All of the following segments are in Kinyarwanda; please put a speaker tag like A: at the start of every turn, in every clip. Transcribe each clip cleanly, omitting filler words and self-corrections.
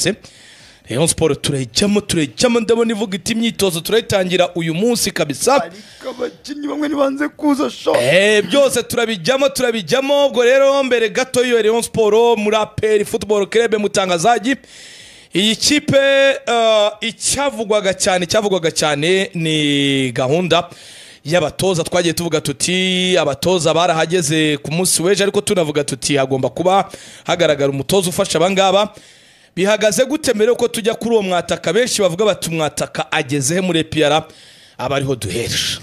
A: byose. Rayon Sport turayijyamo ndabona ivuga iti imyitozo turayitangira uyu munsi kabisa.
B: Ariko abakinnyi bamwe ntibanze kuza sho.
A: Byose turabijyamo ubwo rero mbere gato y'iyo Rayon Sport muri APR Football Club mutangazaji. Iyi kipe icyavugwaga cyane ni gahunda y'abatoza. Twagiye tuvuga tuti abatoza barahageze ku munsi w'ejo, ariko tunavuga tuti hagomba kuba hagaragara umutoza ufasha abangaba. Bihagaze gute mbere uko tujya kuri uwo mwataka? Benshi bavuga bati mwataka ageze he muri APR, abariho duhera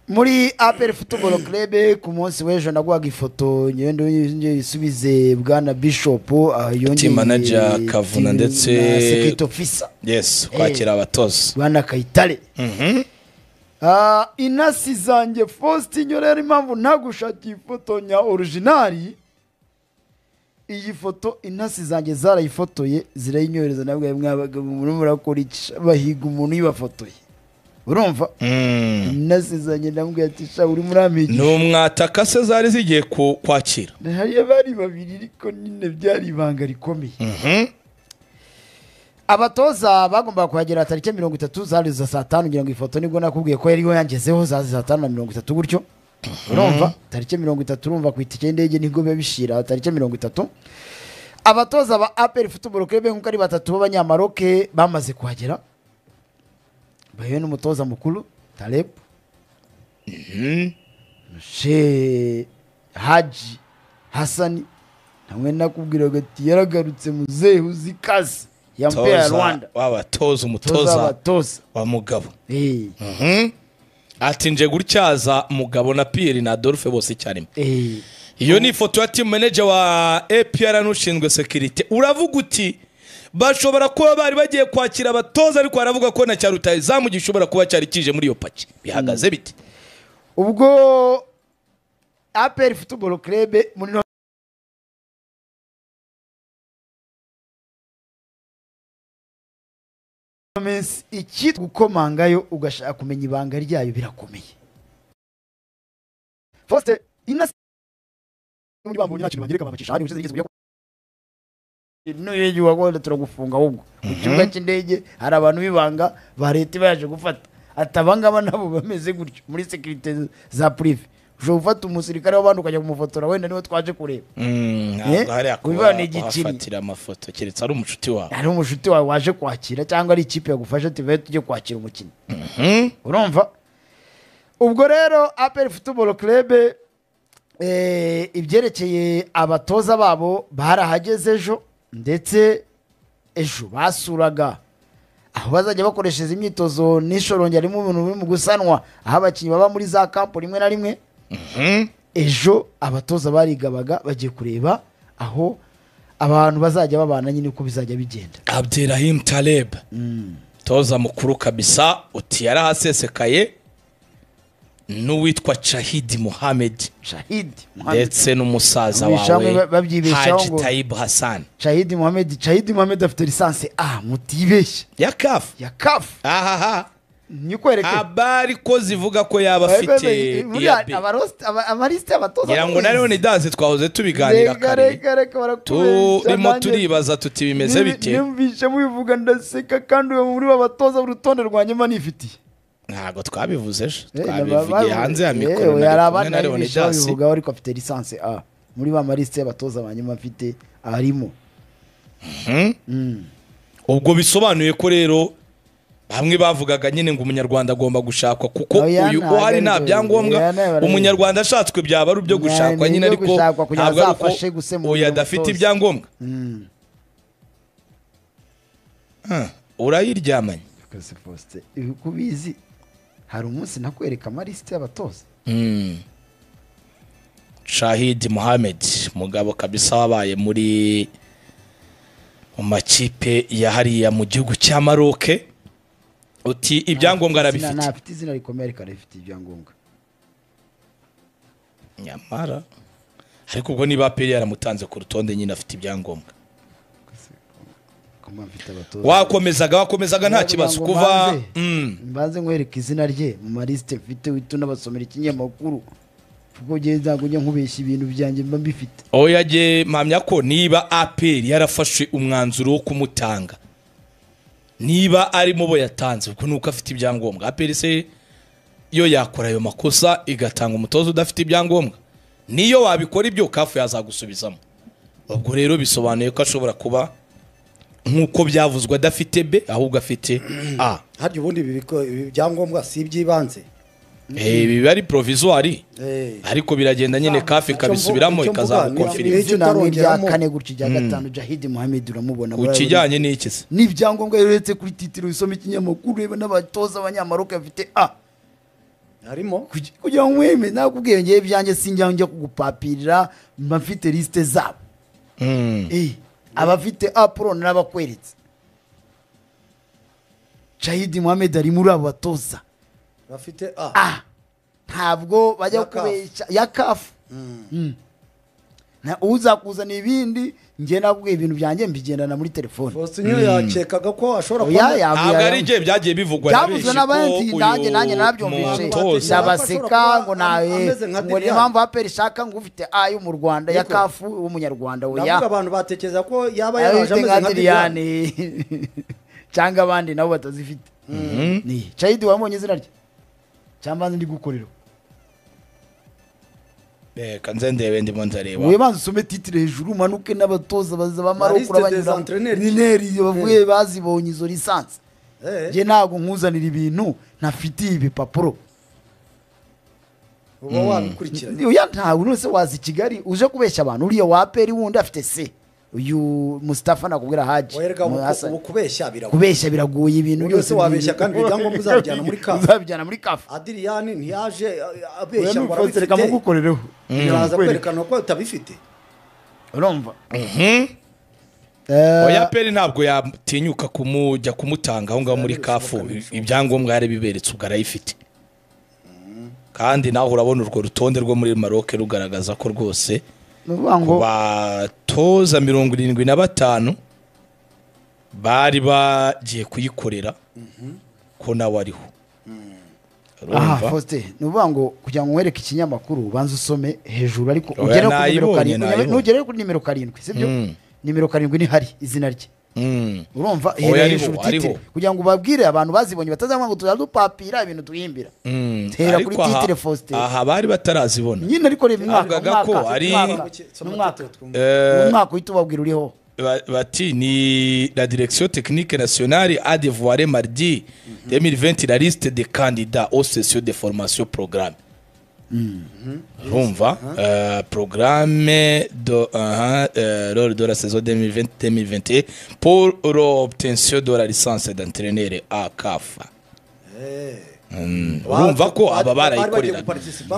B: muri APR Football Club. Ku munsi w'ejo naguhaga ifoto ngendo isubize bwana Bishop
A: yongeye team manager Kavuna ndetse
B: security officer,
A: yes, kwakira abatoza
B: bwana Kayitare. Inasi zanjye Faustin rero impamvu nagushakiye ifoto nya originali, iyi foto inasi zanjye zarayifotoye zirayinyohereza, nabwo mwabaga murakora iki bahiga umuntu yibafotoye, urumva? Inasi zanjye ndamubwiye ati sha uri muri amigi.
A: Ni umwataka se zari zigiye kwakira,
B: hariya bari babiri ariko nyine byari ibanga rikomeye. Abatoza bagomba kuhagera tariki 30 zari za saa 5, ngira ngo ifoto nibwo nakubwiye ko yariho yangezeho zazi saa 5:30 gutyo, urumva? Tariki 30 urumva ku itike y'indege nibwo biba bishira tariki 30. Abatoza ba APR Football Club nkuko ari batatu b'abanyamaroke bamaze kuhagera, bayo n'umutoza mukuru Taleb, She Haji Hasani, namwe nakubwiraga ati yaragarutse muzehe uzikaze ya mpera Rwanda,
A: wabatoza umutoza wa Mugabo. Ati nje gutyaza Mugabo na Pierre na Adolphe bose icyarimwe. Iyo ni ifoto ya team manager wa APR n'ushinzwe security. Uravuga uti bashobora kuba bari bagiye kwakira abatoza, ariko aravuga ko na cyarutayizamu gishobora kuba cyari kije muri iyo paki. Bihagaze bite?
B: Ubwo APR Football Club muri iki gukomangayo ugashaka kumenya ibanga ryayo birakomeye. Faustin inasi muri bambonye nta kintu bagireka babacisha hari ushize igizwe n'uyeje wagomba turagufunga ahubwo ku kibuga cy'indege hari abantu bibanga ba leta baje gufata atabangaba nabo bameze gutyo muri security za privé. Ushobora gufata umusirikare w'abantu ukajya kumufotora wenda niwe twaje kureba.
A: Ntabwo kuba afatira amafoto keretse ari umucuti wawe,
B: ari umucuti wawe waje kwakira cyangwa ari ikipe yagufasha ati vaye tujye kwakira umukinnyi. Urumva? Ubwo rero APR Football Club ibyerekeye abatoza babo barahageze ejo, ndetse ejo basuraga aho bazajya bakoreshereza imyitozo n'ishorongi harimo umuntu uri mu gusanwa aho abakinnyi baba muri za kampo rimwe na rimwe. Ejo abatoza barigabaga bagiye kureba aho abantu bazajya babana nyine uko bizajya bigenda.
A: Abderrahim Taleb toza mukuru kabisa uti yarahasesekaye n'uwitwa Shahid Mohamed ndetse n'umusaza wawe Haji Taib Hassan.
B: Shahid Mohamed afite licence A mutibeshye
A: ya CAF,
B: ya CAF.
A: Ahaha
B: nyikwereke
A: abari ko zivuga ko yaba afite
B: abariste abatoza
A: ngira ngo nariho ni dance twahoze tubiganira kare, turimo turibaza tuti bimeze bite.
B: Numvishe mubivuga ndaseka kandi uyo muri babatoza urutonde rwanye manifitiye.
A: Ntago twabivuze ejo, twabivugiye hanze ya mikoro na Leonidas
B: bivuga ariko afite licence A muri ba mariste abatoza banyuma mfite arimo.
A: Ubwo bisobanuye ko rero bamwe bavugaga nyine ngo umunyarwanda agomba gushakwa kuko uyu uhari nta byangombwa, umunyarwanda ashatswe byaba ari byo gushakwa nyine, ariko ntabwo ari uko uyu adafite ibyangombwa. Urayiryamanye
B: kubizi. Hari umunsi nakwereka amarisite y'abatoza.
A: Shahid Mohamed mugabo kabisa wabaye muri mu makipe ya hariya mu gihugu cya Maroc, uti ibyangombwa arabifite.
B: Nafite izina rikomeye ariko arafite ibyangombwa
A: nyamara, ariko ubwo niba APR yaramutanze ku rutonde nyine afite ibyangombwa. Wakomezaga nta kibazo kuva
B: mbanze nkwereka izina rye mu marisite mfite witu n'abasomera ikinyamakuru. Kuko ngewe ntabwo njya nkubeshya, ibintu byanjye mba mbifite.
A: Oya, jye mpamya ko niba APR yarafashe umwanzuro wo kumutanga, niba ari mu bo yatanze, ubwo nuko afite ibyangombwa. APR se yo yakora ayo makosa igatanga umutoza udafite ibyangombwa? Niyo wabikora ibyo, CAF yazagusubizamo. Ubwo rero bisobanuye ko ashobora kuba, nk'uko byavuzwe, adafite B ahubwo afite A.
C: Harya ubundi ibi byangombwa si iby'ibanze?
A: Biba ari provisoire, ariko biragenda nyine, CAF ikabisubiramo,
C: Icyo mvuga
A: ikazagukonfirima.
C: Icyo
B: Izina ni irya
C: utarongeramo.
B: kane gutya, irya gatanu, Jahidi Muhamed uramubona.
A: Ku kijyanye n'iki se?
B: N'ibyangombwa uretse kuri titre, usoma ikinyamakuru, urebe n'abatoza abanyamaroke bafite A.
C: Harimo.
B: Kugira ngo mweme, nakubwiye ngewe ibyanjye sinjya njya kugupapirira, mba mfite liste zabo. Abafite A pro narabakweretse. Jahidi Muhamed ari muri abo batoza
C: bafite A.
B: A, ntabwo bajya
C: Ya CAF.
B: kubeshya ya CAF. Na uzakuzana ibindi, njye nakubwiye ibintu byanjye mbigendana muri telefone.
C: Faustin yakekaga ko ashobora
B: Oya,
C: kuba
A: Ntabwo ari igihe byagiye bivugwa na
B: Byavuzwe
A: benshi
B: n'abandi,
A: ko
B: nanjye
A: uyu
B: nanjye narabyumvise.
A: mutoza
B: Ndabaseka ngo nawe
C: Ameze nka
B: ngo niyo
C: Adrian.
B: mpamvu APR ishaka ngo ufite A yo mu Rwanda ya
C: Niko.
B: CAF w'umunyarwanda. Oya.
C: Ndavuga abantu batekereza ko yaba yaraje
B: Abafite
C: ameze
B: nka
C: nka Adrian.
B: Adrian cyangwa abandi nabo batazifite. Ni Chahidi, wabonye izina rye cyangwa ndi gukorera?
A: Reka nze ndebe, ndimo ndareba.
B: Wowe banza usome titre hejuru, umanuke n'abatoza baza b'Amaroko.
C: La liste des
B: Urabanyura
C: entraîneurs.
B: nineri bavuye bazibonye izo licence. Njye ntabwo nkuzanira ibintu ntafitiye ibipapuro.
C: Uba wabikurikiranye.
B: Oya, ntawe. None se waza i Kigali uje kubeshya abantu? Uriya wa APR wundi afite C, uyu Mustafa nakubwira, Haji
C: Werega
B: Mu Hassan.
C: ubu kubeshya biragoye.
B: Kubeshya biragoye, ibintu
C: Ubu
B: byose
C: se wabeshya kandi ibyangombwa uzabijyana muri CAF.
B: Uzabijyana muri CAF.
C: Adrian ntiyaje abeshya ngo
B: Reka
C: arabifite?
B: mugukorereho.
C: Biraza kwerekana ko utabifite.
B: Urumva?
A: Oya, APR ntabwo yatinyuka kumujya kumutanga aho ngaho muri CAF ibyangombwa yari biberetse, ubwo arayifite. Kandi nawe urabona urwo rutonde rwo muri Maroc rugaragaza ko rwose
B: Ni ukuvuga ngo
A: ku batoza 75 bari bagiye kuyikorera ko nawe ariho.
B: Aha.
A: Urumva?
B: Faustin, ni ukuvuga ngo kugira ngo nkwereke ikinyamakuru, ubanze usome hejuru, ariko
A: Oya,
B: ugere kuri nimero
A: nayibonye,
B: 7.
A: nayibonye.
B: Nugere kuri nimero 7, sibyo? Nimero 7 ni hari izina rye. Urumva?
A: Oya,
B: Hera
A: ariho,
B: hejuru
A: ariho.
B: titre, kugira ngo ubabwire abantu bazibonye batazavuga ngo tuzadupapira ibintu tuhimbira. Hera
A: Ariko
B: kuri titre, Faustin.
A: Aha bari batarazibona.
B: Nyine, ariko reba umwaka.
A: Bavugaga ko
B: Umwaka, umwaka,
C: Soma
B: n'umwaka.
C: titre twumve.
B: Umwaka uhita ubabwira uriho.
A: Bati ni la direction technique nationale a dévoilé mardi 2020 la liste des candidats aux sessions de formation programme, urumva, programme de lors de la saison 2020-2021 pour l'obtention de la licence d'entraîneur A CAF. Urumva ko aba barayikorera,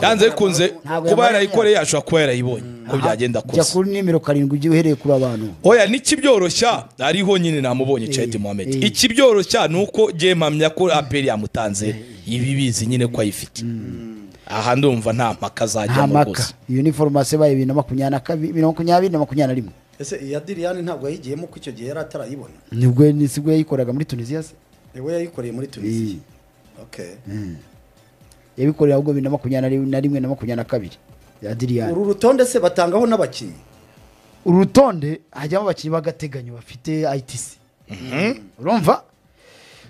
A: yanze bikunze.
B: Ntabwo
A: Kuba
B: yamara.
A: yarayikoreye, ashobora kuba yarayibonye uko byagenda
B: Jya
A: kose.
B: kuri nimero 7, ujye uhereye kuri abantu.
A: Oya, n'ikibyoroshya ariho nyine, namubonye, Chahidi Mohamed. Ikibyoroshya ni uko jye mpamya ko APR yamutanze ibi bizi nyine ko ayifite. Aha ndumva nta mpaka
B: Nta
A: zajyamo
B: mpaka.
A: rwose.
B: Iyo ni formation yabaye 2022, 2020 na 21.
C: Ese iyi Adrian ntabwo yayigiyemo ko icyo gihe yari atarayibona?
B: Nibwo sibwo yayikoraga muri Tunisia se?
C: Niwe yayikoreye muri Tunisia, okay.
B: Yabikorera ahubwo 2021 na 22 ya Adrian.
C: Uru rutonde se batangaho n'abakinnyi?
B: Uru rutonde hajyamo abakinnyi b'agateganyo bafite ITC. Urumva,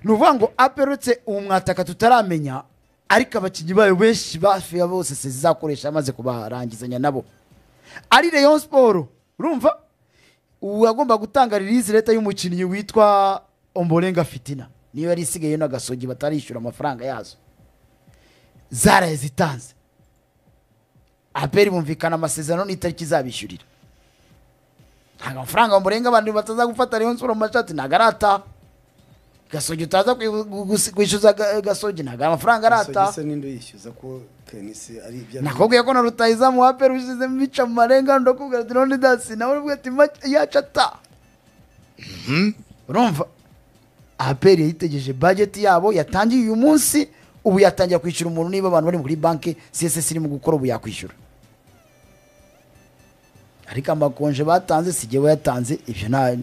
B: ni ukuvuga ngo aperutse uwo mwataka tutaramenya, ariko abakinnyi bayo benshi hafi ya bose zizakoresha amaze kubarangizanya nabo ari Rayon Sport. Urumva, ubu agomba gutanga release letter y'umukinnyi witwa Ombolenga Fitina, niyo yari isigaye n'agasogi batarishyura amafaranga yazo, zarazitanze. APR bumvikana amasezerano n'itariki izabishyurira. Ntabwo amafaranga Ombolenga, abantu bataza gufata Rayon Sport mu mashati, ntabwo arataha. Gasogi utaza kwishyuza Gasogi, ntabwo amafaranga arataha.
C: Gasogi se ninde uyishyuza ko Kenisi ari ibyo?
B: Nakubwiye ko na rutahizamu wa APR ushyizemo ibica mu marenga, ndakubwira ati none dasi nawe uravuga ati yacu ata. Urumva, APR yayitegereje budget yabo yatangiye uyu munsi, ubu yatangira kwishyura umuntu. Niba abantu bari muri banki, CSS irimo gukora, ubu yakwishyura. Ariko amakonje batanze si jyewe yatanze, ibyo nta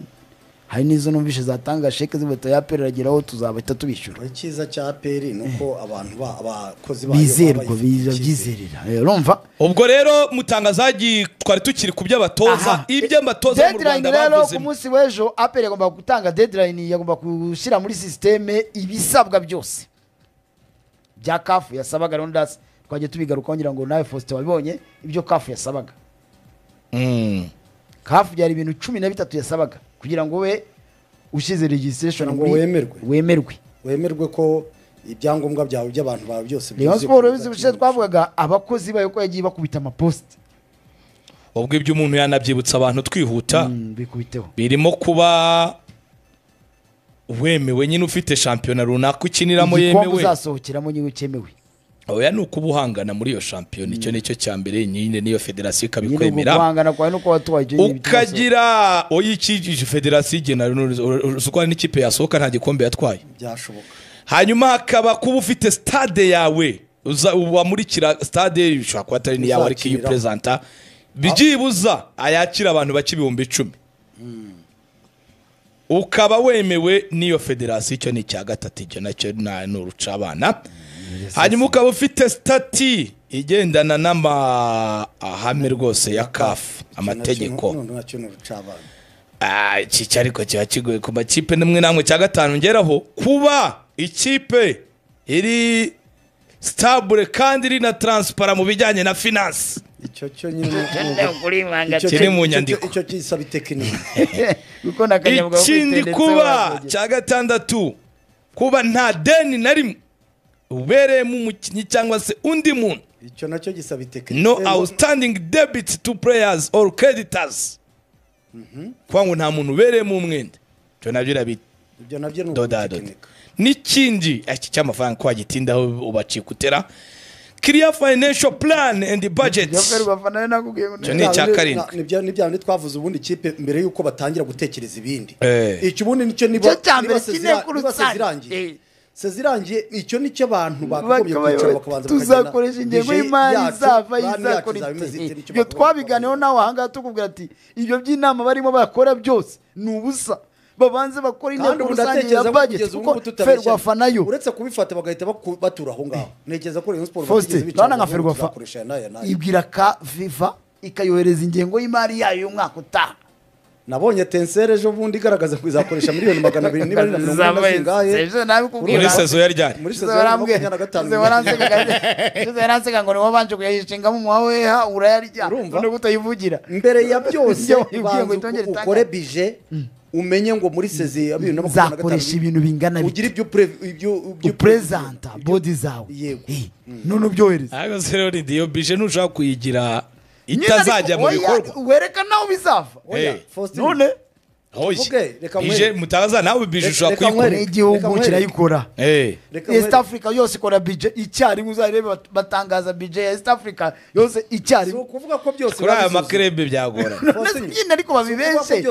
B: Hari n'izo numvishe zatanga sheke z'ibota ya APR irageraho tuzabahita tubishyura.
C: Icyiza cya APR ni uko abantu abakozi bayo
B: bizerwa bizerera. Urumva
A: ubwo rero mutangazaji twari tukiri ku by'abatoza iby'abatoza mu Rwanda bavuze
B: ku munsi w'ejo APR yagomba gutanga deadline, yagomba gushyira muri systeme ibisabwa byose bya CAF yasabaga Rondas. Twagiye tubigaruka ngira ngo nawe Faustin wabibonye ibyo CAF yasabaga. CAF byari ibintu 13 yasabaga kugira ngo we ushize registration
C: ngo wemerwe ko ibyangombwa byawe by'abantu bawe byose.
B: Rayon Sports ubushize twavugaga abakozi bayo ko yagiye bakubita amapost.
A: Ubwo ibyo umuntu yanabyibutsa abantu twihuta
B: bikubiteho
A: birimo kuba wemewe nyine ufite shampiyona runaka ukiniramo yemewe,
B: uzasohokeramo nyine ukemewe.
A: Oya ni ukubuhangana muri iyo shampiyona, icyo nicyo cya mbere nyine niyo federasiyo ikabikwemera.
B: Guhangana kwawe nuko watuwaye
A: ukagira oya iki federasiyo igena uko n'ikipe yasohoka nta gikombe yatwaye
C: byashoboka.
A: Hanyuma hakaba kuba ufite stade yawe wamurikira stade ishobora kuba atari niyawe ariko iyo presenta byibuza ayakira abantu bake 10,000 ukaba wemewe n'iyo federasiyo. Icyo ni icya gatatu, icyo nacyo ni urucabana. Hanyuma ukaba ufite stati igendana n'amahame rwose ya CAF, amategeko. Iki ariko kiba kigoye ku makipe nimwe namwe. Cya gatanu ngeraho kuba ikipe iri stable kandi iri na transparent mu bijyanye na finance.
C: Icyo cyo nyine
A: kiri mu nyandiko,
C: icyo gisaba tekinike.
A: Ikindi kuba cya gatandatu kuba nta deni na rimwe ubereyemo umukinnyi cyangwa se undi muntu.
C: Icyo nacyo gisaba tekinike.
A: No outstanding debit to players or creditors. Kwa ngo nta muntu ubereyemo umwenda. Icyo nabyo irabita.
C: Ibyo nabyo ni ugutekinika.
A: N'ikindi iki cy'amafaranga kwa gitindaho ubacikutera clear financial plan and the budget. Icyo ni icya karindwi.
C: Nibyo nibyo twavuze ubundi ikipe mbere yuko batangira gutekereza ibindi. Icyo ubundi nicyo niba sezirangiye icyo nicyo abantu bakagombye kwicara bakabanza
B: tuzakoresha ingengo y'imari izava izakora ibyo twabiganeho nawe ahangaha tukubwira ati ibyo by'inama barimo bakora byose ni ubusa, babanze bakora inteko rusange ya budget kuko Ferwafa nayo
C: uretse kubifata bagahita batura aho ngaho. Ntekereza ko Rayon Sports
B: batigeze bicara nka Ferwafa ibwira ka FIFA ikayohereza ingengo y'imari yayo y'umwaka utaha.
C: Nabonye Tensere ejo bundi igaragaza ko izakoresha miliyoni 200 niba ari na 40 zingahe
A: muri sezo yari ryari
C: muri sezo ya 2025.
B: Yaranseka ngo niwo banje kuyishingamo umuhawe ha urayarya no kutayivugira
C: mbere ya byose ukore budget umenye ngo muri sezi ya 2025
B: zakoresha ibintu bingana
C: ugira ibyo
B: presenta body zawe none ubyohereza.
A: Ariko se rero iyo budget ntushaka kuyigira itazajya mu bikorwa
B: wereka nawe bizava. None
A: bije mutaza nawe bije ushobora kuyikora
B: igihugu kirayikora. East Africa yose ikora bije icyarimwe, uzarebe batangaza bije ya East Africa yose icyarimwe.
C: Si ukuvuga ko byose
A: kuri aya makrebe byagora
B: nyine ariko babibeshe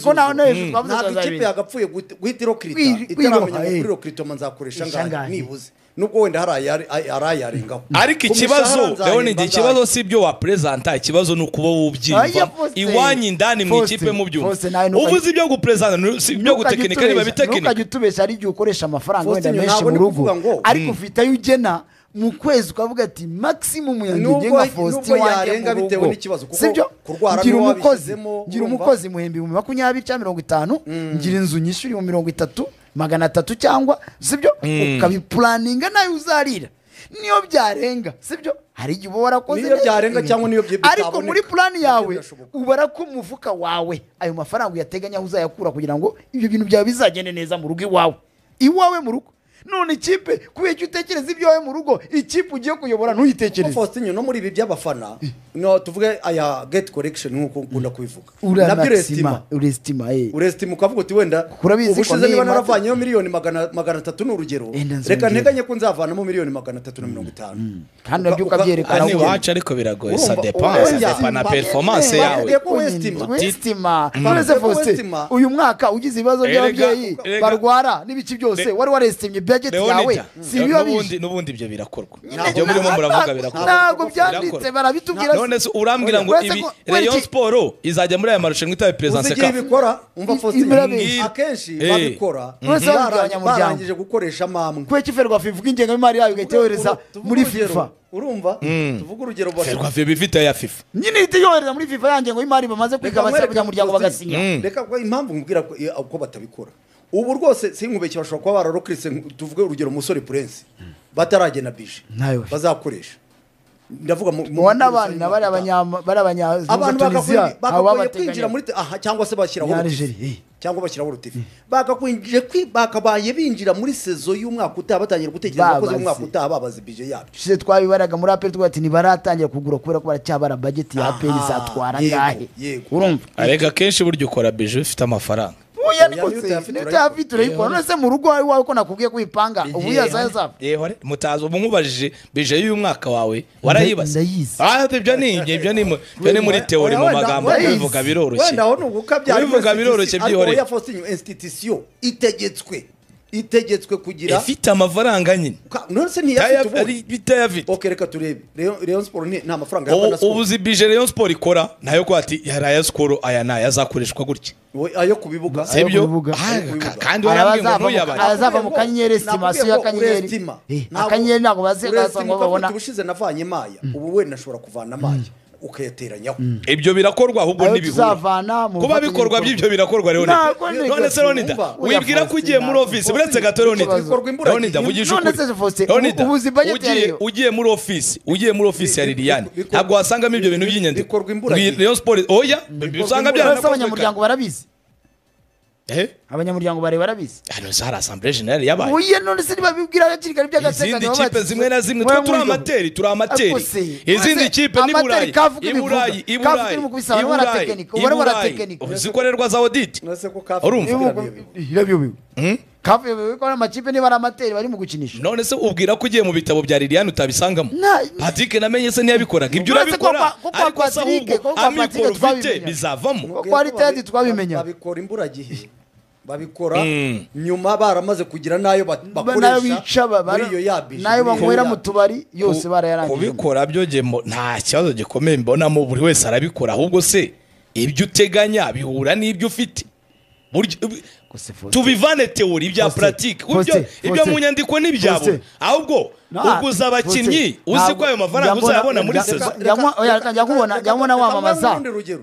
B: ko naho n'ejo twavuze
C: ntabwo ikipe yagapfuye guhita irokirita itaramenya ngo kuri rokirita nzakoresha angahe nibuze nubwo wenda hari arayarengaho.
A: Ariko ikibazo rero ni ikibazo si ibyo wa presenta, ikibazo ni ukuba wubyimva iwanyu indani mu ikipe mu byumva. Uvuze ibyo gupresenta si ibyo gutekinika niba bitekinika.
B: Ntukajye utubesha ari igihe ukoresha amafaranga wenda menshi mu rugo ariko ufite ayo ugena mu kwezi ukavuga ati maximum yanjye ngenga Faustin wanjye
C: bitewe n'ikibazo kuko kurwara
B: ngira umukozi ngira umukozi muhembi 20 cyangwa 50 ngira inzu nyishyura 30 300 cyangwa sibyo ukabipulaninga nayo uzarira niyo byarenga sibyo hari igihe uba warakoze
C: niyo byarenga cyangwa niyo bitaboneka
B: ariko muri plan yawe ubara ko umufuka wawe ayo mafaranga uyateganya aho uzayakura kugira ngo ibyo bintu byawe bizagende neza mu rugo iwawe mu rugo. None ikipe kubera icyo utekereza ibyawe mu rugo ikipe ugiye kuyobora ntuyitekereze.
C: Faustin no muri ibi by'abafana no tuvuge aya get correction nkuko ukunda kubivuga nabyo urestima urestima ukavuga uti wenda ubushize niba naravanyeyo miliyoni 300 n'urugero reka nteganye ko nzavanamo miliyoni 350
B: kandi nabyo ukabyerekana
A: ni wacu ariko biragoye ça dépend na performance yawe.
B: Urestima none Faustin uyu mwaka ugize ibibazo by'ababyeyi barwara n'ibiki byose wari warestimye budget yawe si biba bije.
A: N'ubundi ibyo birakorwa. Ibyo murimo muravuga birakorwa.
B: Ntabwo byanditse barabitubwira.
A: None se urambwira ngo ibi Rayon Sport izajya muri aya marushanwa itabe presence
C: CAF. Bikora umva Faustin akenshi babikora barangije gukoresha amamwe.
B: Kuki Ferwafa ivuga ingengo y'imari yayo igahita muri FIFA?
C: Urumva tuvuga urugero
A: Ferwafa bifite ya FIFA.
B: Nyine ihita yohereza muri FIFA ya ngengo y'imari bamaze kwiga abanyamuryango bagasinya.
C: Reka ko impamvu nkubwira ko batabikora. Ubu rwose sinkubeke bashobora kuba bararokrise tuvuge urugero Musore Prince bataragena bije bazakoresha. Ndavuga
B: mu n'abana bari abanya
C: Tunisia abo kwinjira muri aha cyangwa se bashyiraho cyangwa bashyiraho rutifi bakakwinjije bakabaye binjira muri sezo y'umwaka utaha batangira gutekereza abakozi b'umwaka utaha babaze bije yabyo.
B: Shize twabibaraga muri APR twati ntibaratangira kugura kubera ko baracyabara budget ya APR izatwara ngahe. Urumva
A: arega kenshi buryo ukora bije ufite amafaranga.
B: Oya niko se nitafite urayikora none se mu rugo iwawe ko nakubwiye kwipanga ubu yazaza.
A: Yehore mutazo ubu nkubajije bije y'uyu mwaka wawe warayibaza. Ibyo ni ibyo ni muri theory mu magambo kubivuga biroroshye.
C: Wenda aho nugukabya
A: kubivuga biroroshye byihore.
C: Oya Faustin institution itegetswe kugira
A: ifite amafaranga nyine.
C: None se ntiyafite ubu
A: bitayafite.
C: Okay reka turebe Rayon Sport nta mafaranga yakora.
A: Ubu zi bije Rayon Sport ikora nayo ko ati yaraye Skol aya nayo azakoreshwa gutya.
C: Ayo kubibuga
A: sibyo kandi warambwiye ngo ntuyabare
B: azava mu kanyenyeri estimation ya kanyenyeri akanyenyeri ntabwo bazi ngo babona
C: ubushize navanye maya ubu we nashobora kuvana maya ukayateranyaho.
A: Ibyo birakorwa ahubwo ntibihura kuba bikorwa by'ibyo birakorwa Leonida. None se Leonida wibwira ko ugiye muri office uretse gato Leonida Leonida vugisha ukuri Leonida ugiye muri office ugiye muri office ya Liliane ntabwo wasangamo ibyo bintu by'inyandiko Rayon Sport oya usanga byarakozwe.
B: Abanyamuryango barabizi. Abanyamuryango bare barabizi.
A: Hano hari assemblée générale yabaye.
B: Oya none se nibabibwira hakiri kare by'agateganyo.
A: Izindi kipe zimwe na zimwe twe turi amateri turi amateri. Izindi kipe ni Burayi Iburayi Iburayi Iburayi zikorerwa za audit. Urumva
B: irabiyobewe. Kafu yobewe ko amakipe niba ari amateri bari mu gukinisha.
A: None se ubwira ko ugiye mu bitabo bya Liliane utabisangamo. Patrick namenye se ntiyabikoraga ibyo urabikora ariko se ahubwo amikoro ufite bizavamo.
B: Ko ari tedi twabimenya.
C: Babikora imburagihe. Babikora nyuma baramaze kugira nayo bakoresha muri iyo yabije
B: nayo banywera mu tubari yose barayarangije.
A: Kubikora byo nta kibazo gikomeye mbonamo buri wese arabikora ahubwo se ibyo uteganya bihura n'ibyo ufite. Tubivane teori ibya pratique ibyo mu nyandiko n'ibyabo ahubwo uguza abakinnyi uzi ko ayo mafaranga uzayabona muri saison.
B: Njya wamamaza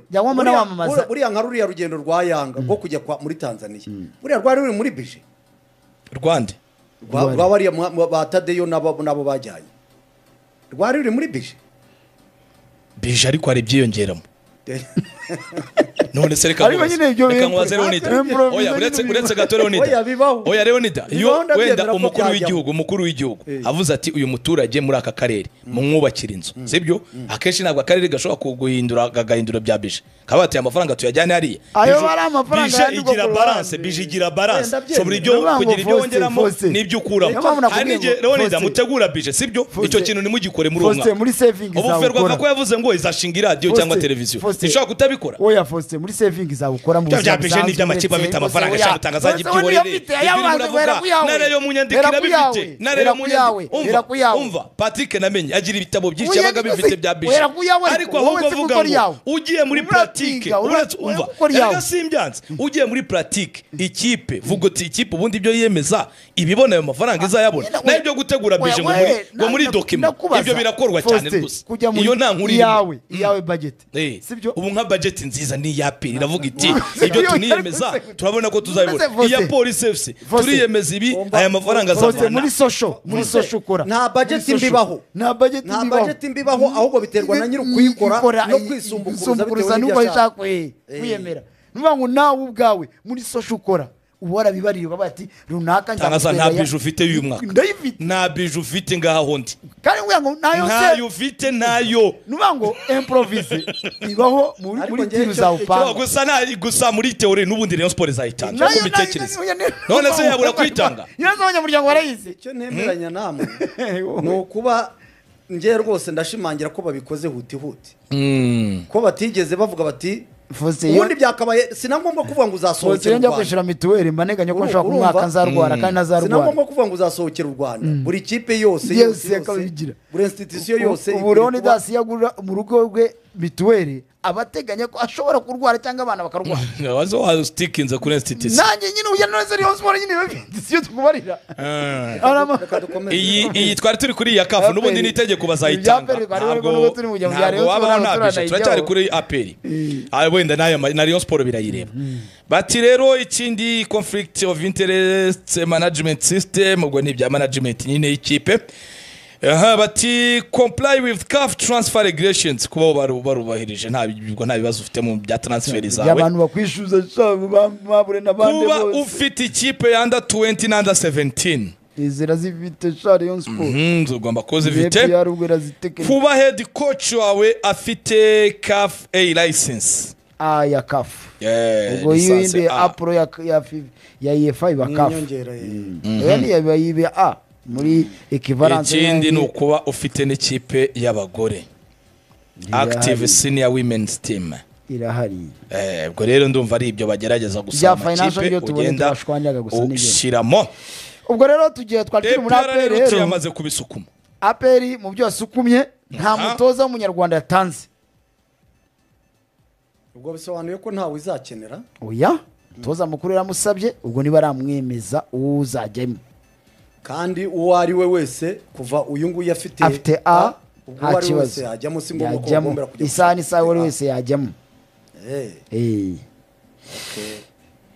B: njya wamamaza
C: buriya nka ruriya rugendo rwa Yanga rwo kujya muri Tanzania buriya rwari ruri muri bije
A: Rwanda
C: rwa bariya ba Tadeyo nabo bajyanye rwari ruri muri bije
A: bije ariko hari ibyiyongeramo. None se reka nkubaze Leonida. Oya uretse gato Leonida. Oya Leonida iyo wenda umukuru w'igihugu avuze ati uyu muturage muri aka karere mumwubakira inzu sibyo akenshi ntabwo akarere gashobora kuguhindura gagahindura bya bije kaba ati amafaranga tuyajyane hariya
B: ayo bari amafaranga
A: igira balance bije igira balance sobre ibyo kugira ibyo wongeramo n'ibyo ukuramo hari nige Leonida mutegura bije sibyo icyo kintu nimugikore muri uwo mwaka ubu Ferwafa ko yavuze ngo izashinga iradiyo cyangwa televiziyo ishobora kutabikora.
B: Oya Faustin muri saving izabukora mu
A: buzima bya bije n'amakipe afite amafaranga ashaka gutangaza byihorere narayo mu nyandiko irabifite narayo mu nyandiko umva Patrick namenye agira ibitabo byinshi yabaga bifite bya bije ariko ahubwo avuga ngo ugiye muri pratique uretse umva erega simbyanze ugiye muri pratique ikipe vuga uti ikipe ubundi ibyo yiyemeza ibibona ayo mafaranga izayabona nayo ibyo gutegura bije ngo muri document ibyo birakorwa cyane rwose iyo nta nkuru
B: iyawe budget
A: sibyo ubu nka budget nziza ni ya APR iravuga iti ibyo tuniyemeza turabona ko tuzabibona iya Police FC turiyemeza ibi aya mafaranga azavana
B: muri social muri social ukora
C: nta budget mbibaho nta budget mbibaho ahubwo biterwa na nyiri kuyikora no kwisumbukuruza
B: bitewe n'uko ashaka kwiyemera nuvuga ngo nawe ubwawe muri social ukora ubora bibariye bati runaka
A: ntangaza nta bije ufite uyu mwaka nta bije ufite ngaho ndi
B: kandi ngo nayo se
A: ntayo ufite nayo
B: nuvuga ngo improvise ibaho muri tiru za upanga
A: gusa na gusa muri theory n'ubundi Rayon Sport izayitanga mu mitekerereze none se yabura kwitanga
B: yaraza abanyamuryango barayizi
C: icyo nemeranya namwe ni ukuba ngiye rwose ndashimangira ko babikoze huti huti ko batigeze bavuga bati Ubundi byakabaye sinangombwa kuvuga ngo uzasohokera u
B: njya
C: Rwanda.
B: Kwishyura mituweli mbaneganya ko nshobora
C: Urumva?
B: kumwaka nzarwara kandi ntazarwara.
C: Sinangombwa kuvuga ngo uzasohokera u Rwanda. Buri kipe yose
B: yose yakabigira.
C: Buri institution yose.
B: Ubu Leonidas yagura mu rugo rwe mituweli abateganya ko ashobora kurwara cyangwa abana bakarwara.
A: Wazo wastikinze kuri institution.
B: Nanjye nyine uya none Rayon Sport nyine institution tukubarira.
A: Iyi twari turi kuri ya CAF n'ubundi ni itegeko bazayitanga. Ntabwo wabaho ntabyo turacyari kuri APR. Ah wenda nayo na Rayon Sport birayireba. Bati rero ikindi conflict of interest management system ubwo ni ibya management nyine y'ikipe. Aha bati comply with CAF transfer regulations kuba barubahirije nta bibazo ufite mu bya transfer zawe.
B: Abantu bakwishuza mabure nabande
A: bose. Kuba ufite ikipe ya under 20 na under 17
B: izira zifite Rayon Sport.
A: Ugomba kuba zifite. Kuba head coach wawe afite CAF A license.
B: A ya CAF. Ubwo yindi apro ya ya UEFA iba CAF. Yari iba A. Muri equivalence.
A: Ikindi ni ukuba ufite n'ikipe y'abagore active senior women's team
B: irahari.
A: Ubwo rero ndumva ari ibyo bagerageza gusa amakipe ugenda ushiramo.
B: Ubwo rero tugiye twari turi muri APR rero
A: yamaze kubisukuma.
B: APR mu byo yasukumye nta mutoza w'umunyarwanda yatanze.
C: Ubwo bisobanuye ko ntawe izakenera.
B: Oya, mutoza mukuru yaramusabye ubwo niba aramwemeza uzajyemo.
C: Kandi uwo ari we wese kuva uyu nguyu
B: afite A nta kibazo
C: yajyamo, si ngombwa ko bagombera kujya
B: isaha n'isaha uwo ari wese yajyamo.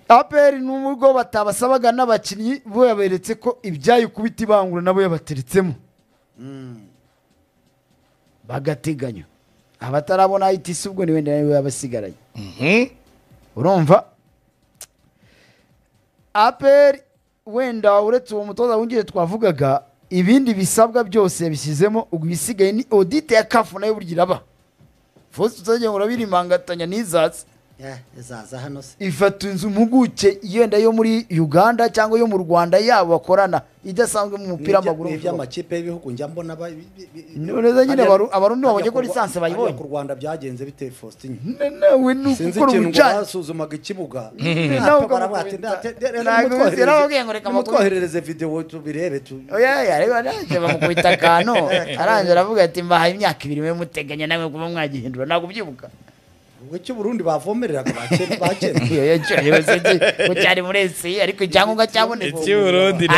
B: APR n'ubwo batabasabaga n'abakinnyi bo yaberetse ko ibyayo kubita ibangura nabo yabateretsemo bagateganya abatarabona ITC ubwo ni wenda nawe yabasigaranye. Urumva APR wenda uretse uwo mutoza wungire twavugaga ibindi bisabwa byose yabishyizemo, ubwo ibisigaye ni audit ya CAF nayo burya iraba. Fose tuzajya ngo urabirimbangatanya n'izaza.
C: Izaza hano se.
B: Ifata inzu mpuguke yenda yo muri Uganda cyangwa yo mu Rwanda yabo bakorana idasanzwe mu mupira w'amaguru.
C: Iby'amakipe y'ibihugu njya mbona
B: neza nyine abarundi babonye ko lisansi bayibonye.
C: Ku Rwanda byagenze bite Faustin?
B: Nawe
C: nuko ubucana basuzumaga ikibuga. Mutwoherereze video tubirebe tu.
B: Oya yareba naje bamukubita akantu aranje aravuga ati mbahaye imyaka ibiri mwe muteganya namwe kuba mwagihindura ntabwo ubyibuka.
C: Ubwo cyo Burundi bavomereraga bakene.
B: Ko cyari muri esi ariko icyangombwa cyaboneka.
A: Iki Burundi
B: no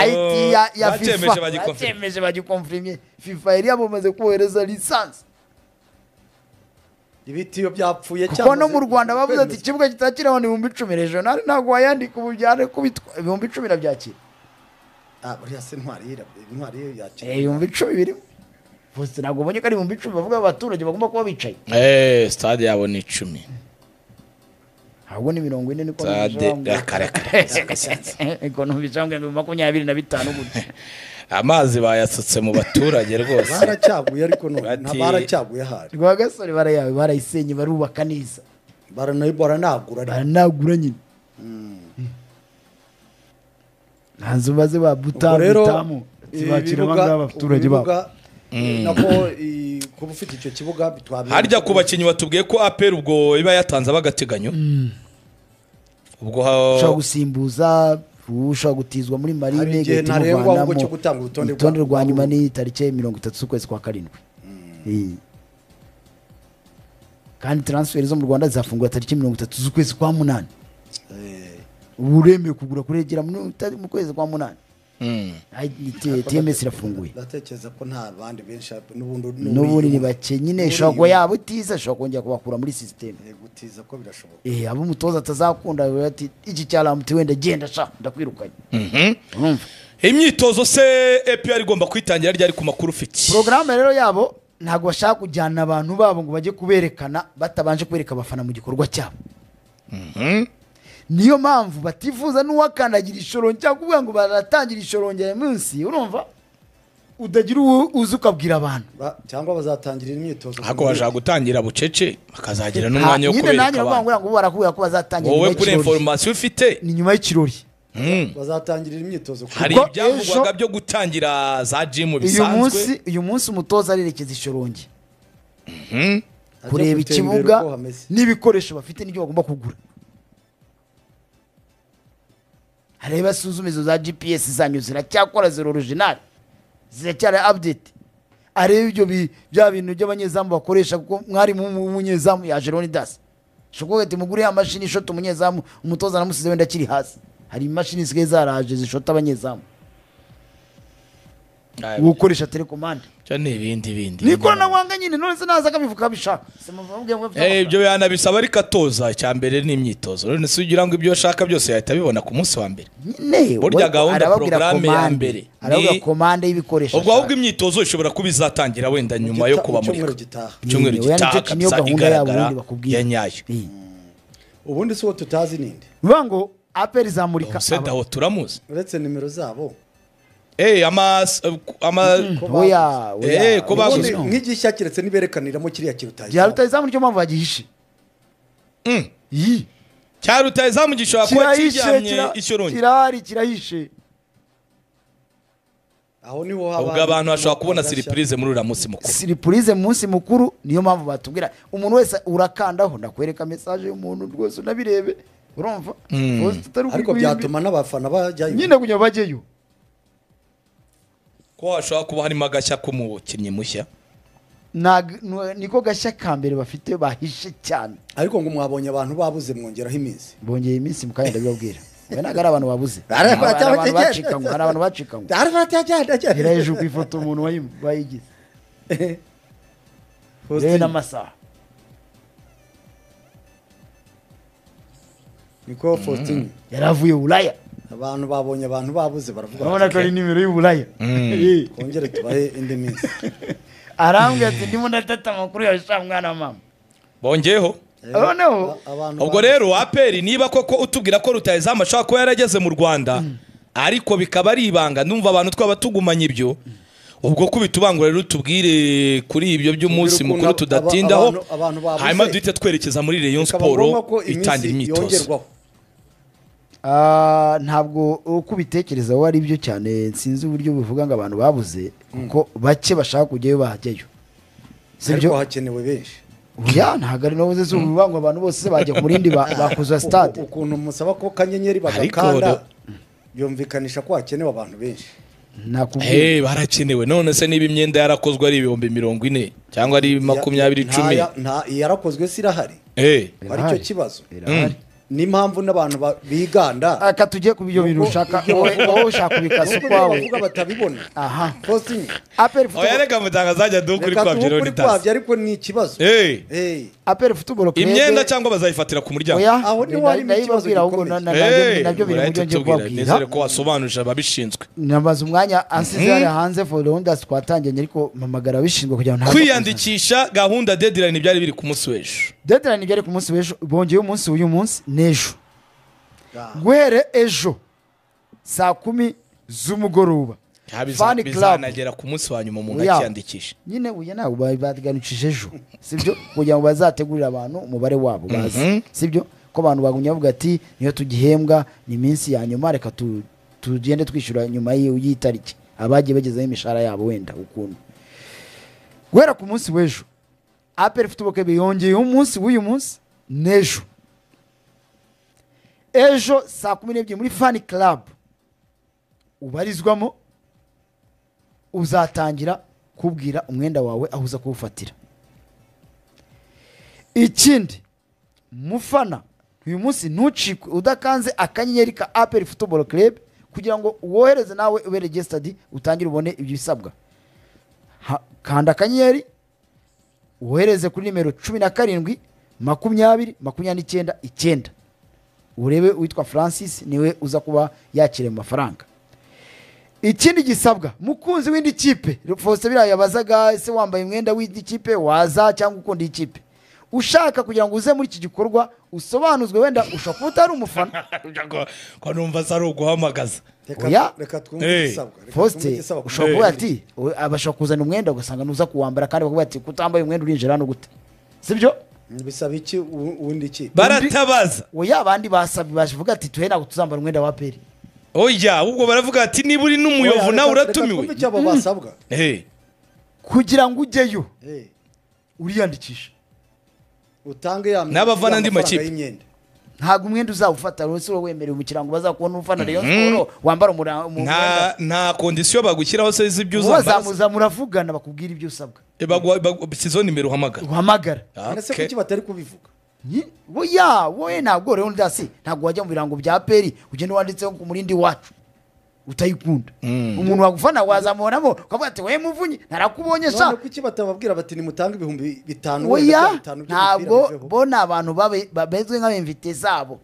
B: ya FIFA bacemeje bagikonfirmye. FIFA yari yabamaze kohereza lisansi.
C: Ibitiyo byapfuye
B: cyane. Kuko no mu Rwanda bavuze ati ikibuga kitakira abantu 10,000 regional ntabwo wayandika ubu byare kubitwa 10,000 nabyakira.
C: Buriya se intwari yakira.
B: 10,000 birimo. Bose ntabwo ubonye ko ari 10,000 bavuga abaturage bagomba kuba bicaye.
A: Stade yabo ni 10.
B: Ahubwo ni 40 niko
A: stade kare.
B: Eko numvise ngo 25 gutya.
A: Amazi bayasutse mu baturage rwose.
C: Baracyaguye ariko none baracyaguye hari.
B: Rwagasore barayawe barayisenye barubaka neza.
C: Baranagura.
B: Baranagura nyine. Hanze baze ba butamu. Zibakira banga abaturage babo.
C: Nako kuba ufite icyo kibuga bitwabira.
A: Harya ku bakinyi batubwiye ko APR ubwo iba yatanze abagateganyo. Ubwo
B: ushobora gusimbuza, ushobora gutizwa muri Marine
C: ntarengwa ubwo cyo gutanga urutonde
B: rwa nyuma ni tariki 30 z'ukwezi kwa 7. Kandi transfer zo mu Rwanda zafungura tariki 30 z'ukwezi kwa 8. Uremewe kugura kuregera mu kwezi kwa 8. TMS irafunguye.
C: Ndatekereza ko nta bandi benshi n'ubundi
B: ni bake nyine ishobora yaba utiza ashobora kongera kubakura muri system.
C: Gutiza ko birashoboka.
B: Abo umutoza atazakunda ati iki cyaramuti wenda genda sha ndakwirukanye.
A: Imyitozo se APR igomba kwitangira ryari ku makuru ufite?
B: Programme rero yabo ntabwo bashaka kujyana abantu babo ngo bajye kuberekana batabanje kwereka abafana mu gikorwa cyabo. Niyo mpamvu batifuza n'uwakandagira ishorongi cyangwa kuvuga ngo baratangira ishorongi ya munsi urumva udagira uza ukabwira abantu
C: cyangwa bazatangirira imyitozo.
A: Hako bashaka gutangira bucece bakazagira n'umwanya wo kubereka abantu.
B: Nyine nanjye barakubwira ko bazatangira
A: wowe kuri information ufite
B: ni nyuma y'ikirori.
C: Bazatangirira imyitozo.
A: Hari ibyavugwaga byo gutangira za gym bisanzwe.
B: Uyu munsi umutoza arerekeza ishorongi. Kureba ikibuga n'ibikoresho bafite n'ibyo bagomba kugura. Areba asuzume izo za GPS zanyu ziracyakora zero original, ziracyari update. Areba ibyo bya bintu by'abanyezamu bakoresha, kuko mwari umunyezamu ya Leonidas shoko ati mugure ya mashini ishota umunyezamu, umutoza namusize wenda akiri hasi. Hari imashini zisigaye zaraje zishota abanyezamu gukoresha telecommande
A: cyane ibindi bindi
B: ni ikoranabuhanga nyine. None se naza akabivuga bishaka
A: ibyo yanabisaba ariko atoza cyambere ni imyitozo. None se ugira ngo ibyo ashaka byose yahita abibona ku munsi wa mbere
B: nyine?
A: Burya gahunda programme ya mbere
B: arababwira commande y'ibikoresho.
A: Ubwo ahubwo imyitozo ishobora kuba izatangira wenda nyuma yo kubamurika cyumweru gitaha kabisa, igaragara ya nyayo.
C: Ubundi se tutazi ninde
B: bivuga ngo APR zamurika
A: sedaho turamuzi
C: uretse nimero zabo.
B: Oya oya
A: ko baguze
C: nk'igishya kiretse niberekaniramo kiriya kirutayizamu.
B: Cya rutayizamu nicyo mpamvu bagihishe.
A: Cya rutayizamu gishobora kuba kiryamye ishyorongi.
B: Kirahari kirahishe.
C: Aho niho haba
A: ubwo abantu bashobora kubona surprise muri uriya munsi mukuru.
B: Surprise mu munsi mukuru niyo mpamvu batubwira umuntu wese urakandaho ndakwereka message y'umuntu rwose unabirebe urumva.
C: Ariko byatuma n'abafana bajyayo
B: nyine kugira bajyeyo.
A: Ko hashobora kuba harimo agashya k'umukinnyi mushya.
B: Niko gashya ka mbere bafite bahishe cyane.
C: Ariko ngo mwabonye abantu babuze mwongeraho iminsi.
B: Bongeye iminsi mukanya ndabibabwira. We ntago ari abantu babuze. Hari abantu bacikanywe. Ira hejuru ku ifoto umuntu wayigize. Rero n'amasaha.
C: Niko Faustin
B: yaravuye Ulaya.
C: Abantu babonye abantu babuze baravuga
B: babona ko ari nimero y'Ubulaya.
C: Kongere tubahe indi minsi.
B: Arambwira ati ndimo ndatata amakuru ya sha mwana mama.
A: Bongeyeho.
B: Noneho
A: ubwo rero APR niba koko utubwira ko rutayizamu ashaka kuba yarageze mu Rwanda ariko bikaba ari ibanga, ndumva abantu twaba tugumanye ibyo. Ubwo kubitubangura rero tubwire kuri ibyo by'umunsi mukuru tudatindaho, hanyuma duhite twerekeza muri Rayon Sport itangira imyitozo.
B: Ntabwo uko ubitekereza wowe ari byo cyane, sinzi uburyo buvuga ngo abantu babuze kuko bake bashaka kujyayo bahajyayo.
C: Sibyo hakenewe benshi.
B: Oya ntabwo ari nabuze zuba ngo abantu bose bajya ku murindi bakuza stade.
C: Ukuntu musaba ko kanyenyeri bagakanda byumvikanisha ko hakenewe abantu benshi.
B: Nakubwiye
A: barakenewe. None se niba imyenda yarakozwe ari 40,000 cyangwa ari 20,10
C: nta yarakozwe sirahari. Aricyo kibazo. N'impamvu n'abantu biganda
B: aka tugiye kubyo bintu ushaka wowe ushaka kubikasa kwawe
C: bavuga batabibona.
B: Aha
C: posting
B: APR football
A: oya reka mutangazaje dukuri kwabyo rero
C: nitasi ariko ni ikibazo.
B: APR football club
A: imyenda cyangwa bazayifatira ku muryango
C: aho ni wari ikibazo
B: gikomeye nabyo biri mu byo ngiye kubabwira.
A: Nizere ko wasobanuje ababishinzwe.
B: Namaze umwanya ansize ari hanze for Leonidas twatanganye ariko mpamagara abishinzwe kugira ngo
A: kwiyandikisha gahunda deadline byari biri ku munsi w'ejo.
B: Deadline byari ku munsi w'ejo bongeye umunsi uyu munsi n'ejo. Guhere ejo saa 10 z'umugoroba
A: Fan Club bizanagera ku munsi wa nyuma umuntu akiyandikisha.
B: Nyine uya nawe baganishije ejo sibyo kugira ngo bazategurira abantu umubare wabo bazi sibyo ko abantu bagumye bavuga ati niyo tugihembwa ni iminsi ya nyuma reka tugende twishyura nyuma y'itariki abagiye bagezaho imishahara yabo wenda ukuntu. Guhera ku munsi w'ejo APR Football Club yongeye umunsi w'uyu munsi n'ejo. Ejo saa 12 muri Fan Club ubarizwamo uzatangira kubwira umwenda wawe aho uza kuwufatira. Ikindi mufana uyu munsi ntucikwe udakanze akanyenyeri ka APR Football Club kugira ngo wohereze nawe ube registered utangire ubone ibyo bisabwa. Kanda akanyenyeri wohereze kuri nimero 17 20 29 9 urebe witwa Francis niwe uza kuba yakire mafaranga. Ikindi gisabwa mukunzi w'indi kipe Faustin biraye yabazaga ese wambaye umwenda w'indi kipe waza cyangwa ukunda ikipe ushaka kugira ngo uze muri iki gikorwa usobanuzwe wenda ushaka kuba utari umufana
A: ko numva ari uguhamagaza.
C: Reka twumve igisabwa.
B: Faustin ushobora kuba ati abashaka kuzana umwenda ugasanga nuza kuwambara kandi bakavuga ati kutambaye umwenda urinjira hano gute sibyo?
C: Bisaba iki undi ki
A: baratabaza.
B: Oya abandi basabye bavuga ati tuhe ntabwo tuzambara umwenda wa APR.
A: Oya ubwo baravuga ati niba uri n'umuyovu nawe uratumiwe.
C: Basabwa
B: kugira ngo ujyeyo uriyandikisha.
C: Utange ya
A: N'abavana andi makipe.
B: Ntabwo umwenda uzawufata wese wemerewe mu kirango bazakubona ufana Rayon Sport wambara
A: umwenda. Nta condition bagushyiraho se z'ibyo uzambara.
B: Bazamuza muravugana bakubwira ibyo usabwa.
A: Bagusizo nimero uhamagara.
B: Uhamagara.
C: Ese kuki batari kubivuga?
B: Oya, wowe ntabwo rero ndasi ntabwo wajya mu birango bya peri ugenda wanditseho ku murindi wacu utayikunda. Umuntu wagufana wazamubonamo ukavuga ati we muvunyi narakubonye sha.
C: None kuki batababwira bati nimutange 5000
B: wenda 5 by'umupira? Ntabwo bona abantu babezwe nk'abemvite zabo.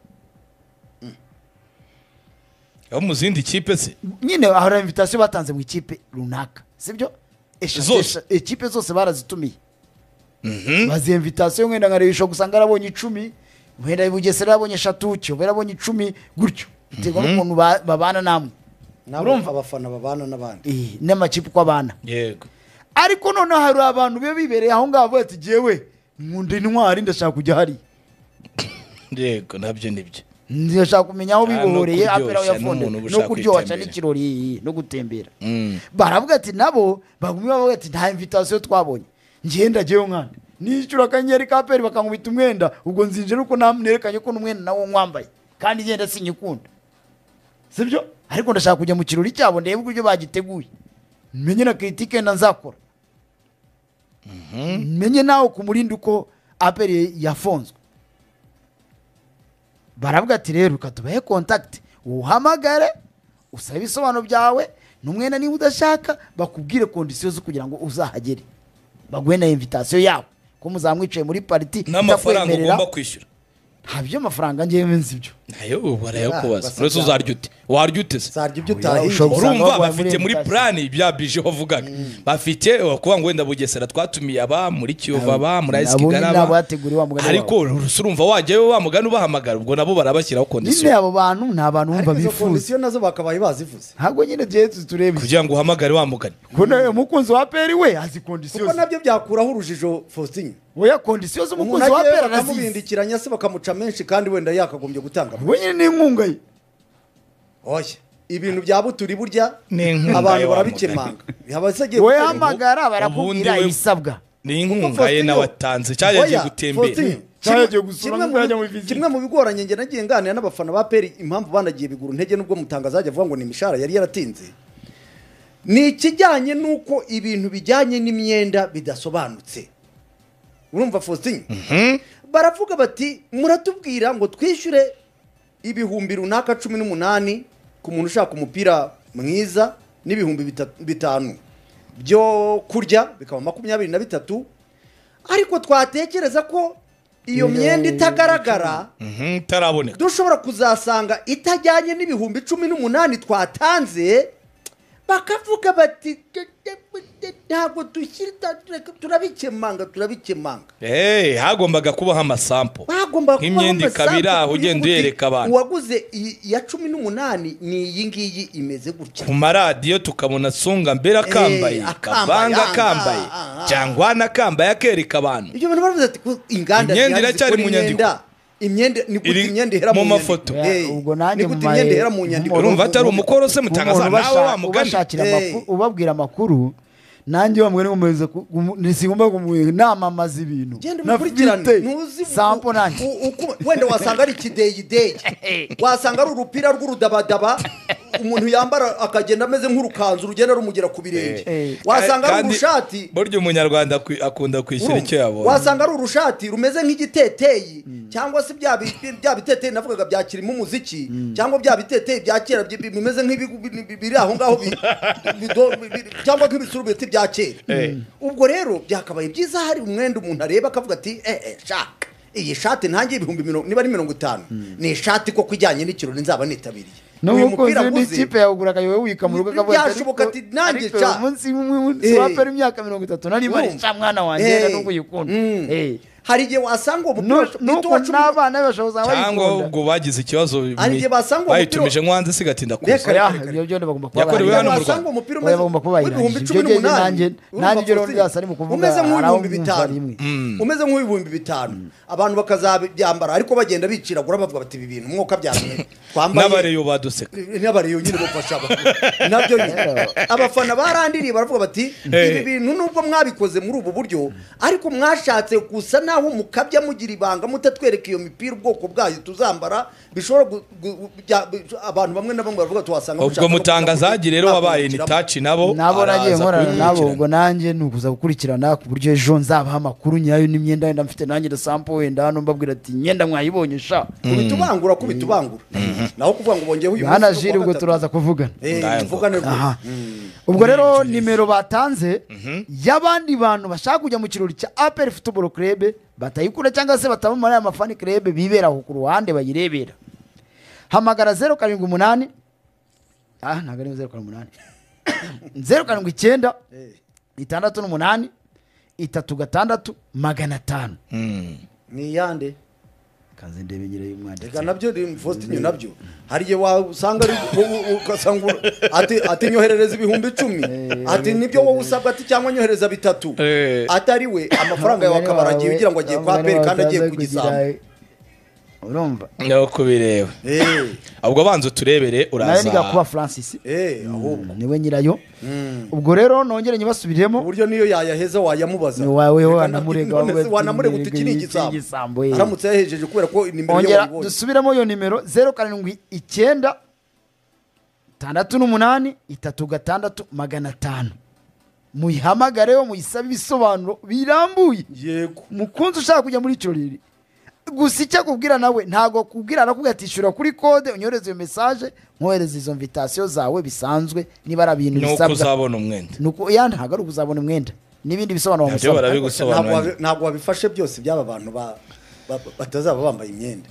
A: Aho mu zindi kipe se
B: nyine ahora invitation batanze mu ikipe runaka, sibyo? Ekipe zose barazitumiye. Bazi invitation wenda nkarebisho gusanga arabonye 10, wenda Bugesera arabonye 3, Kiyovu arabonye 10 gutyo. Biterwa n'ukuntu babana namwe.
C: Urumva abafana babana n'abandi.
B: N'amakipe uko abana.
A: Yego.
B: Ariko noneho hari abantu be bibereye aho ngaho bati jewe nkunda intwari ndashaka kujya hari.
A: Yego nabyo nibyo.
B: Ndashaka kumenya aho bibohoreye apera yafonde no kuryoha n'ikirori no gutembera. Baravuga ati nabo bagumye bavuga ati nta invitation twabonye. Ngenda jewe mwana. Nishyura akanyeri ka peri bakankubita umwenda ubwo nzinjira uko namwerekanye ko n'umwenda nawo nkwambaye kandi ngenda sinyikunda. Sibyo? Ariko ndashaka kujya mu kirori cyabo ndebe uburyo bagiteguye. Menye na critique na nzakora. Menye nawo kumurindi uko aperi yafonzwe. Baravuga ati rero katubahe contact uhamagare usabe ibisobanuro byawe n'umwenda niba udashaka bakubwire conditions zo kugira ngo uzahagere. Baguhe na invitation yawe ko muzamwicaye muri party
A: n'amafaranga ugomba kwishyura.
B: Ntabyo amafaranga ngiye nzi ibyo.
A: Nayo barayakubaza. Uretse uzarya ute? Warya ute se?
C: Zarya ibyo utahiye.
A: Urumva bafite muri plan bya bije wavugaga. Bafite kuba ngo wenda Bugesera twatumiye aba muri Kiyovu aba muri AS Kigali aba. Ariko urumva wajyayo wa mugani ubahamagara ubwo nabo barabashyiraho condition.
B: Nyine abo bantu ni abantu bumva bifuza.
C: Izo condition nazo bakabaye bazivuze.
B: Ntabwo nyine tugiye turebe.
A: Kugira ngo uhamagare wa mugani.
B: Kuko umukunzi wa peri we azi condition.
C: Kuko nabyo byakuraho urujijo Faustin.
B: Oya condition z'umukunzi wa peri
C: bakamubindikiranya se bakamuca menshi kandi wenda yakagombye gutanga.
B: We nyine ni inkunga ye.
C: Oya ibintu bya buturi burya abantu barabikemanga.
B: We hamagara barakubwira ibisabwa.
A: Ni inkunga ye nabatanze cyaje gutembera.
B: Cyaje gusura ngo mu visit.
C: Kimwe mu bigoranye nge nagiye nganira n'abafana ba peri impamvu banagiye bigura intege nubwo mutangazaje avuga ngo ni imishahara yari yaratinze. Ni ikijyanye nuko ibintu bijyanye n'imyenda bidasobanutse. Urumva Faustin? Baravuga bati muratubwira ngo twishyure ibihumbi runaka 18 ku muntu ushaka umupira mwiza n'ibihumbi 5 byo kurya bikaba 23, ariko twatekereza ko iyo myenda itagaragara
A: itaraboneka
C: dushobora kuzasanga itajyanye n'ibihumbi 18 twatanze. Bakavuga bati ntabwo dushyira turabikemanga.
A: Hagombaga kubaho amasampo nk'imyenda ikabira aho ugenda uyereka abantu.
C: Uwaguze iya 18 ni iyi ngiyi imeze gutya.
A: Ku maradiyo tukabona Songa mbere akambaye, Kabanga akambaye, Jangwana akambaye akereka abantu.
C: Ibyo bintu baravuze ati inganda
A: imyenda iracyari mu nyandiko.
C: Imyenda ni gute imyenda ihera mu
A: mafoto.
B: Ubwo nanjye
C: ni gute imyenda ihera mu nyandiko.
A: Urumva atari umukoro se mutangaza nawe wa mugani
B: ubashakira amakuru ubabwira amakuru nanjye wa mugani ngomeza nisigomba namamaza ibintu
C: ntuzi
B: sampo nanjye
C: wenda wasanga ari ikideyideyi wasanga ari urupira rw'urudabadaba umuntu yambara akagenda ameze nk'urukanzu rugenda rumugera ku birenge wasanga ari urushati.
A: Burya umunyarwanda akunda kwishyura icyo yabonye.
C: Wasanga ari urushati rumeze nk'igiteteyi cyangwa se bya biteteyi navugaga byakirimo umuziki cyangwa bya biteteyi bya kera bimeze nk'ibiri aho ngaho cyangwa nk'ibisurubeti bya kera. Ubwo rero byakabaye byiza hari umwenda umuntu areba akavuga ati sha iyi shati ntangiye ibihumbi niba ari 50 ni ishati koko ijyanye n'ikirori nzaba nitabiriye.
B: N'umukunzi n'ikipe yawugura akayowe wika mu rugo akavuga
C: byashoboka ati nanjye cha
B: umunsi wa peri imyaka 30 nari mari cha mwana wanjye nubwo uyikunda.
C: Hari igihe wasanga uwo mupira
B: nuko n'abana bashoboza
A: bayikunda cyangwa ubwo bagize ikibazo bayitumije nkwanze sigatinda kuza.
B: Ibyo byo bagomba kuba
A: yakorewe hano mu Rwanda.
C: Umupira umeze 18,000
B: nanjye ibyo rero ari mu kuvuga
C: umeze nk'ibihumbi 5 umeze nk'ibihumbi 5 abantu bakazabyambara ariko bagenda biciragura bavuga bati ibi bintu mwuka byamwe
A: twambaye n'abareyo baduseka
C: n'abareyo nyine bafasha nabyo nyine abafana barandiriye baravuga bati ibi bintu nubwo mwabikoze muri ubu buryo ariko mwashatse gusa naho mukabya mugira ibanga mutatwereka iyo mipira ubwoko bwayo tuzambara bishobora abantu bamwe na bamwe baravuga tuhasanga
A: ubwo mutangazaji rero wabaye ni touch nabo
B: nagiye nkorana nabo ubwo nanjye nukuza gukurikirana ku buryo ejo nzabaha amakuru nyayo n'imyenda wenda mfite nanjye da sample wenda hano mbabwira ati imyenda mwayibonye sha
C: kubitubangura naho kuvuga ngo bongeyeho uyu
B: munsi Jiri ubwo turaza kuvugana
C: tuvugane
B: ubwo rero nimero batanze y'abandi bantu bashaka kujya mu kirori cya APR Football Club batayikura cyangwa se bataba muri aya mafani club bibera aho ku ruhande bayirebera hamagara 078 ntabwo ari 078 079 68 36 500
C: ni yande
B: kanze ndebe nyire y'umwanditsi
C: reka nabyo Faustin nabyo hari igihe wasanga ugasanga ati nyoherereza 10,000 ati nibyo wowe usabwa ati cyangwa nyohereza 3 atari we amafaranga yawe akaba aragiye ugira ngo agiye kwa APR kandi agiye kugisamba
B: urumva
A: no kubireba ubwo banzo turebere uraza
B: nayo kuba Francis
C: ahubwo
B: niwe nyirayo ubwo rero nongere nyibasubiremo
C: uburyo niyo yayaheza wayamubaza
B: wawe wanamurega
C: wanamurega uti ni igisambo aramutse yahejeje kubera ko nimero
B: ye wayibonye dusubiremo iyo nimero 079 68 36 500 muyihamagareho muyisabe ibisobanuro birambuye
C: yego
B: mukunzi ushaka kujya muri icyo riri gusa icyo akubwira nawe ntabwo akubwira arakubwira ati ishyura kuri kode unyohereze iyo message nkohereze izo invitation zawe bisanzwe niba ari ibintu bisabwa
A: nuko uzabona umwenda
B: nuko ya ntabwo ari ukuzabona umwenda n'ibindi bisobanuro
A: wamusaba
C: ntabwo wabifashe byose by'aba bantu batazaba bambaye imyenda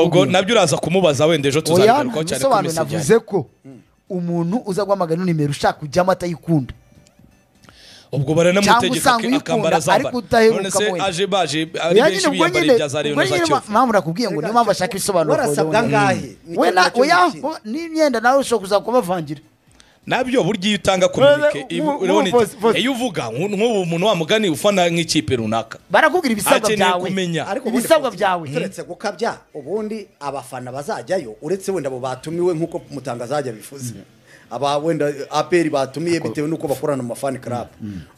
A: ubwo nabyo uraza kumubaza wenda ejo tuzabigarukaho cyane
B: ku minsi navuze ko umuntu uza guhamagara nimero ushaka kujyamo atayikunda
A: ubwo baranamutegeka akambara zambara none se aje baje ari benshi biyambara ibya za Rayon za Kiyovu
B: mpamvu nakubwiye ngo niyo mpamvu ashaka ibisobanuro
C: warasabwa ngahe
B: we na oya n'imyenda nawe ushobora kuza kubavangira
A: nabyo burya iyo utanga communique iyo uvuga nk'ubu umuntu wamugani ufana nk'ikipe runaka
B: barakubwira ibisabwa byawe ibisabwa byawe
C: turetse gukabya ubundi abafana bazajyayo uretse wenda abo batumiwe nk'uko mutangazaji bifuza aba wenda APR batumiye bitewe nuko bakorana mu fan club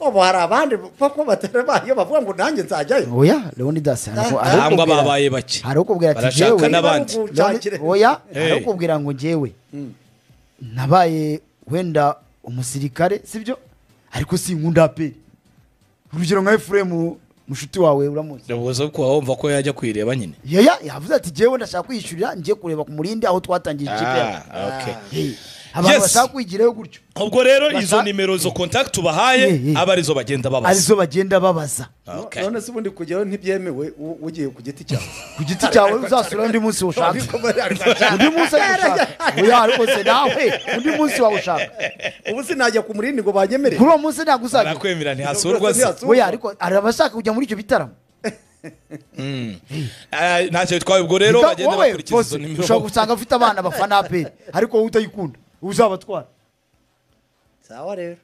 C: obo hari abandi bako batarabaye bavuga ngo nanjye nzajyayo
B: oya Leonidas
A: arangwa babaye bake
B: hari ukubwira ati
A: barashaka n'abandi
B: oya hari ukubwira ngo njyewe nabaye wenda umusirikare sibyo ariko sinkunda APR urugero nka Ephraim mushuti wawe uramuzi
A: ubuze ko wumva ko yajya kwireba nyine
B: yeya yavuze ati jewe ndashaka kwiyishyurira ngiye kureba ku murindi aho twatangije ikipe
A: okay
B: abantu bashaka kwigirayo gutyo
A: ubwo rero izo nimero zo contact tubahaye aba arizo bagenda babaza
B: arizo bagenda babaza
C: none se ubundi kujyayo ntibyemewe ugiye ku giti cyawe
B: ku giti cyawe uzasura undi munsi ushaka undi munsi ushaka oya ariko se nawe undi munsi wawushaka
C: ubu sinajya ku murindi ngo banyemerere
B: kuri uwo munsi ntabwo uzajya
A: barakwemera ntihasurwa se
B: oya ariko hari abashaka kujya muri icyo bitaramo
A: ntacyo bitwaye ubwo rero bagenda bakurikiza izo nimero
B: ushobora gusanga ufite abana bafana APR ariko wowe utayikunda uzabatwara
C: sawa rero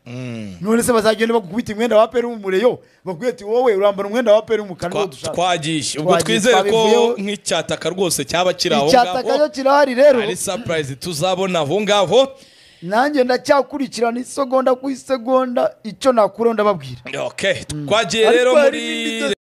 B: none se bazagenda bagukubita imyenda wa APR w'umureyo bakubwira ati wowe urambara umwenda wa APR w'umukara niwo dushaka
A: twagiye ubwo twizere ko nk'icyataka rwose cyaba kiri aho ngaho
B: icyataka cyo kirahari rero
A: ari surprise tuzabona aho ngaho
B: nanjye ndacyakurikirana isegonda ku isegonda icyo nakura ndababwira
A: okay twagiye rero muri